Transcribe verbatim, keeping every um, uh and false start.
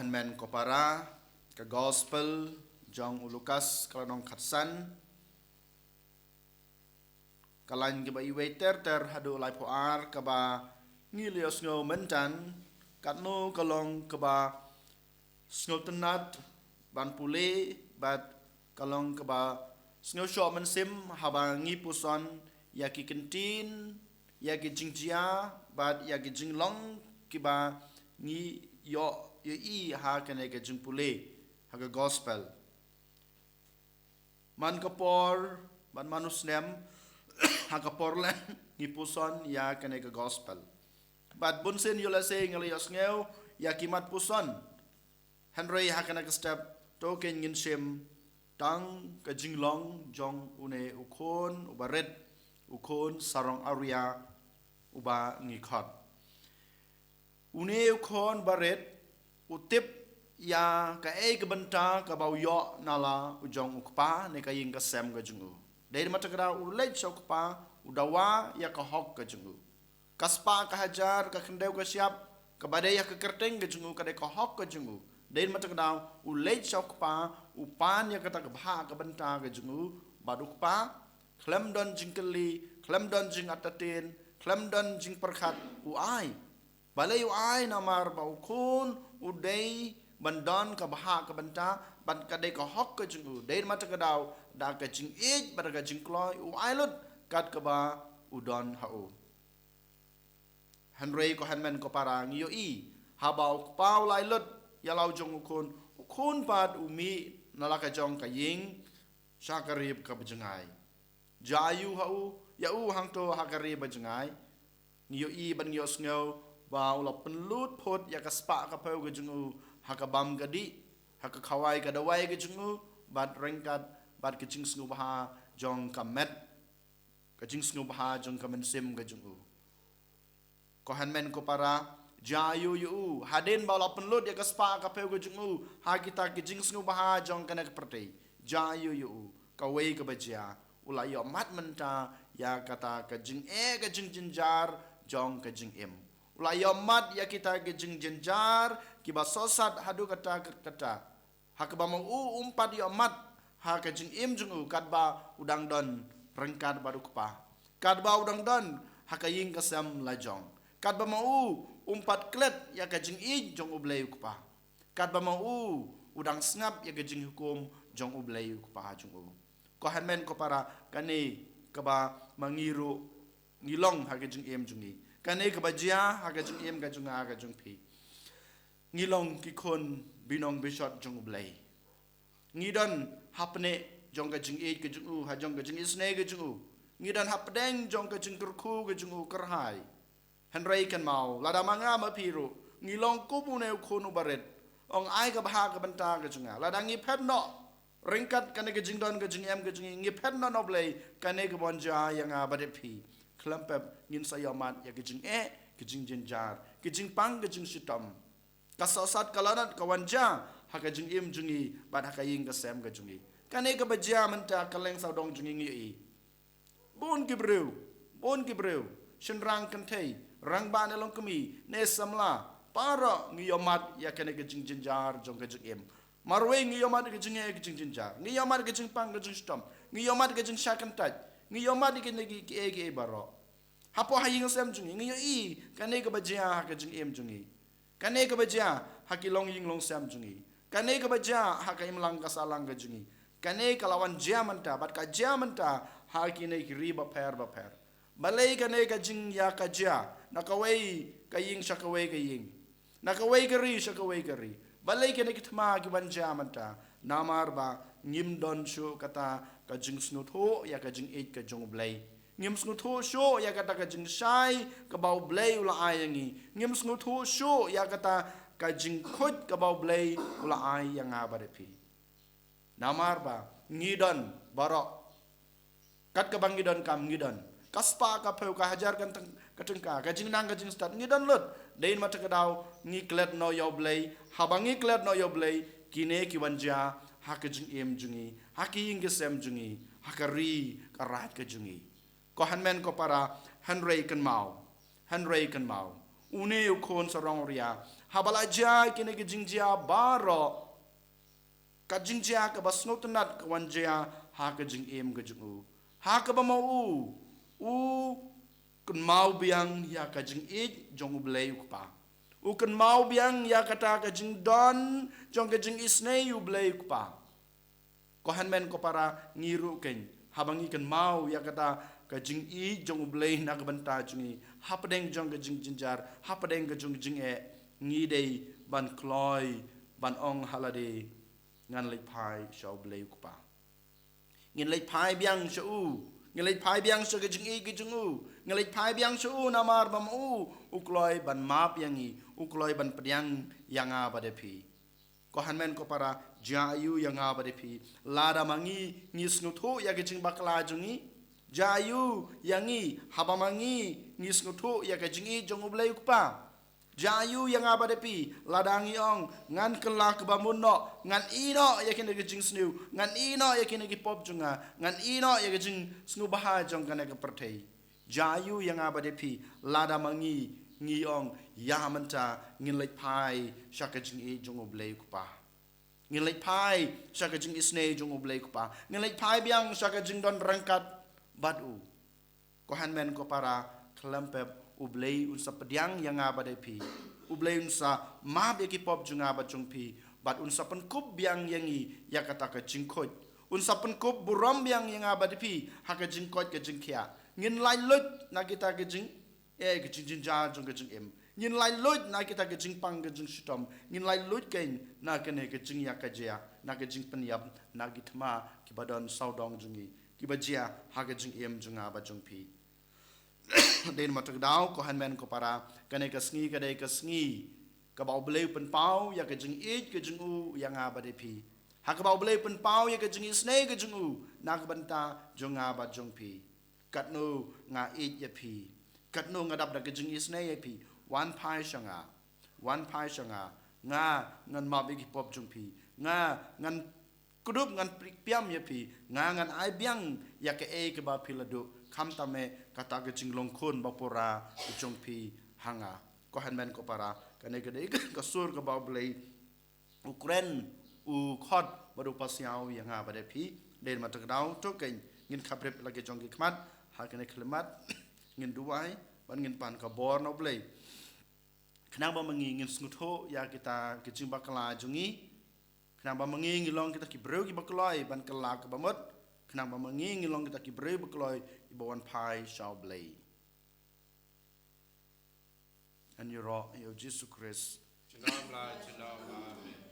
Men ko para, ka gospel jong u Lukas ka lynnong khatsan, ka lain kiba iwei ter ter haduh laiphew ar, kaba ngi la ïohsngew mynta, katno ka long kaba sngewtynnat ban pule, bad ka long kaba sngewshoh mynsiem haba ngi puson ïa ki kyntien, ïa ki jingjia, bad ïa ki jinglong kiba ngi ïoh ïohi ha kane ka jingpule ha ka gospel. Man ka por, bad man u snem, ha ka por leh ngi puson ïa kane ka gospel. Bad bunsien ïoh lehse ngi la ïohsngew ïa ki mat puson. Hynrei ha kane ka step, to kein ngin shim tang ka jinglong jong une u khun uba rit, u khun sarong awria uba ngi khot. Une u khun barit, u tip ïa kaei ka bynta kaba u ïoh na la u jong u kpa ne ka ïing ka sem ka jong u. Dei na kata ka daw u leit sha u kpa, u dawa ïa ka hok ka jong u. Ka spah ka hajar, ka khyndew ka shyiap, kaba dei ïa ka kyrteng ka jong u, ka dei ka hok ka jong u. Dei na kata ka daw u leit sha u kpa, u pan ïa kata ka bhah ka bynta ka jong u bad u kpa. Khlem don jingkylli, khlem don jingartatien, khlem don jingpyrkhat, u ai. Balei u ai? Namar ba u khun u dei ban don ka bhah ka bynta, bad ka dei ka hok ka jong u. Dei na kata ka daw, da ka jingïeit bad da ka jingkloi, u ai lut kat kaba u don ha u. Hynrei ko hynmen ko para, ngi ïohi, haba u kpa u la ai lut ïa la u jong u khun, u khun pat u mih na la ka jong ka ïing sha ka ri kaba jngai. Jia aïu ha u, ïa u hangto ha ka ri ba jngai? Ngi ïohi bad ngi ïohsngew ba u la pynlut phut ïa ka spah ka phew ka jong u ha ka bam ka dih, ha ka khawai ka dawai ka jong u, bad ryngkat bad ka jingsngewbha jong ka met, ka jingsngewbha jong ka mynsiem ka jong u. Ko hynmen ko para, jia aïu ïa u, hadien ba u la pynlut ïa ka spah ka phew ka jong u ha kita ki jingsngewbha jong kane ka pyrthei? Jia aïu ïa u? Kawei kaba jia, u la ïohmad mynta ïa kata ka jingeh ka jingjynjar jong ka jingim. U la ïohmad ïa kita ki jingjynjar kiba sosat haduh katta katta. Ha kaba ma u um pat ïohmad ha ka jingim jong u katba u dang don ryngkat bad u kpa, katba u dang don ha ka ïing ka sem la jong, katba ma u um pat klet ïa ka jingïeit jong U Blei u Kpa, katba ma u u dang sngap ïa ka jinghukum jong U Blei u Kpa jong u. Ko hynmen ko para, kane kaba ma ngi ruh ngi long ha ka jingim jong ngi. Kane kaba jia ha ka jingim ka jong nga, ka jong phi. Ngi long ki khun binong bishot jong U Blei. Ngi don hapdeng jong ka jingïeit ka jong u, ha jong ka jingisynei ka jong u. Ngi don hapdeng jong ka jingkyrkhu ka jong u kyrhai. Hynrei kynmaw, lada ma nga ma phi ruh ngi long kum une u khun uba rit, ong ai ka bha ka bynta ka jong nga. Lada ngi phet noh ryngkat kane ka jingdon ka jingem ka jong ngi, ngi phet noh na U Blei, kane ka ban jia ïa nga bad ïa phi. Khlem pep ngin sa ïohmad ïa ka jingeh, ka jingjynjar, ka jingpang, ka jingshitom. Ka sosat ka lanot ka wan jia ha ka jingim jong ngi bad ha ka ïing ka sem ka jong ngi. Kane kaba jia mynta ha ka lyngsawdong jong ngi, ngi ïohi. Bun ki briew, bun ki briew, shynrang kynthei, rangbah ne longkmie, ne samla, baroh ngi ïohmad ïa kane ka jingjynjar jong ka jingim. Marwei ngi ïohmad ka jingeh ka jingjynjar, ngi ïohmad ka jingpang ka jingshitom, ngi ïohmad ka jingshah kyntait, ngi ïohmad ïa kine ki, kiei kiei baroh. Hapoh ha ïing sem jong ngi, ngi ïohi kane kaba jia ha ka jingim jong ngi. Kane kaba jia ha ki longïing longsem jong ngi. Kane kaba jia ha ka imlang ka sahlang ka jong ngi. Kane ka la wan jia mynta, bad ka jia mynta ha kine ki ri bapher bapher. Balei kane ka jingïa ka jia na kawei ka ïing sha kawei ka ïing, na kawei ka ri sha kawei ka ri? Balei kine ki thma ki wan jia mynta? Namar ba ngim don shuh kata ka jingsngewthuh ïa ka jingïeit ka jong U Blei. Ngim sngewthuh shuh ïa kata ka jingshai kaba U Blei u la ai ïa ngi. Ngim sngewthuh shuh ïa kata ka jingkhuid kaba U Blei u la ai ïa nga bad ïa phi. Namar ba ngi don baroh, kat kaba ngi donkam ngi don. Ka spah ka phew, ka hajar ka tyng-, ka tyngka, ka jingnang ka jingstad ngi don lut. Dei na kata ka daw ngi klet noh ïa U Blei. Haba ngi klet noh ïa U Blei, kine ki wan jia ha ka jingim jong ngi, ha ki ïing ki sem jong ngi, ha ka ri ka raid ka jong ngi. Ko hynmen ko para, hynrei kynmaw, hynrei kynmaw, Une u khun sarong ria, haba la jia kine ki jingjia baroh, ka jingjia kaba sngewtynnad ka wan jia ha ka jingim ka jong u. Ha kaba ma u, u kynmaw biang ïa ka jingïeit jong U Blei U Kpa. U kynmaw biang ïa kata ka jingdon jong ka jingisynei U Blei U Kpa. Ko hynmen ko para, ngi ruh kein, haba ngi kynmaw ïa kata ka jingïeit jong U Blei na ka bynta jong ngi, hapdeng jong ka jingjynjar, hapdeng ka jong ka jingeh, ngi dei ban kloi, ban ong ha lade, ngan leit phai sha U Blei U Kpa. Ngin leit phai biang sha u. Ngin leit phai biang sha ka jingïeit ka jong u. Ngin leit phai biang sha u namar ba ma u, u kloi ban map ïa ngi, u kloi ban pdiang ïa nga bad ïa phi. Ko hynmen ko para, jia aiu ïa nga bad ïa phi lada ma ngi ngi sngewthuh ïa ka jingbakla jong ngi? Jia aiu ïa ngi haba ma ngi ngi sngewthuh ïa ka jingïeit jong U Blei U Kpa? Jia aiu ïa nga bad ïa phi lada ngi ong, ngan kylla kaba mut noh, ngan ïeh noh ïa kine ki jingsniew, ngan ïeh noh ïa kine ki pop jong nga, ngan ïeh noh ïa ka jingsngewbha jong kane ka pyrthei? Jia aiu ïa nga bad ïa phi lada ma ngi ngi ong, ïa mynta ngin leit phai sha ka jingïeit jong U Blei U Kpa. Ngin leit phai sha ka jingisynei jong U Blei U Kpa. Ngin leit phai biang sha ka jingdon ryngkat bad u. Ko hynmen ko para, khlem pep, U Blei un sa pdiang ïa nga bad ïa phi. U Blei un sa map ïa ki pop jong nga bad jong phi. Bad un sa pynkup biang ïa ngi ïa kata ka jingkhuid. Un sa pynkup burom biang ïa nga bad ïa phi ha ka jingkoit ka jingkhiah. Ngin laitluid na kita ka jing, eh, ka jingjynjar jong ka jingim. Ngin laitluid na kita ka jingpang ka jingshitom. Ngin laitluid kein na kane ka jingïakajia, na ka jingpynïap na ki thma kiba don sawdong jong ngi, kiba jia ha ka jingim jong nga bad jong phi. Dei namar kata ka daw, ko hynmen ko para, kane ka sngi ka dei ka sngi kaba U Blei u pynpaw ïa ka jingïeit ka jong u ïa nga bad ïa phi. Ha kaba U Blei u pynpaw ïa ka jingisynei ka jong u na ka bynta jong nga bad jong phi. Katno nga ïeit ïa phi. Katno nga dap da ka jingisynei ïa phi. Wan phai sha nga. Wan phai sha nga. Nga ngan map ïa ki pop jong phi. Nga ngan kdup, ngan pyrkhat ïa phi. Nga ngan ai biang ïa kaei kaba phi la duh. Khamtam eh kata ka jinglong khun ba pura ka jong phi ha nga. Ko hynmen ko para, kane ka dei ka sur kaba U Blei u kren, u khot bad u pasiaw ïa nga bad ïa phi. Dei namar kata ka daw, to kein, ngin khapbrip la ki jong ki khmat ha kane ka khyllipmat. Ngin duwai bad ngin pan ka bor na U Blei. Khnang ba ma ngi ngin sngewthuh ïa kita ki jingbakla jong ngi. Khnang ba ma ngi ngi long kita ki briew kiba kloi ban kylla kaba mut. Khnang ba ma ngi ngi long kita ki briew ba kloi kiba wan phai sha U Blei. Ngan ïaroh ïa U Jisu Khrist. Junom la, junom la, amen.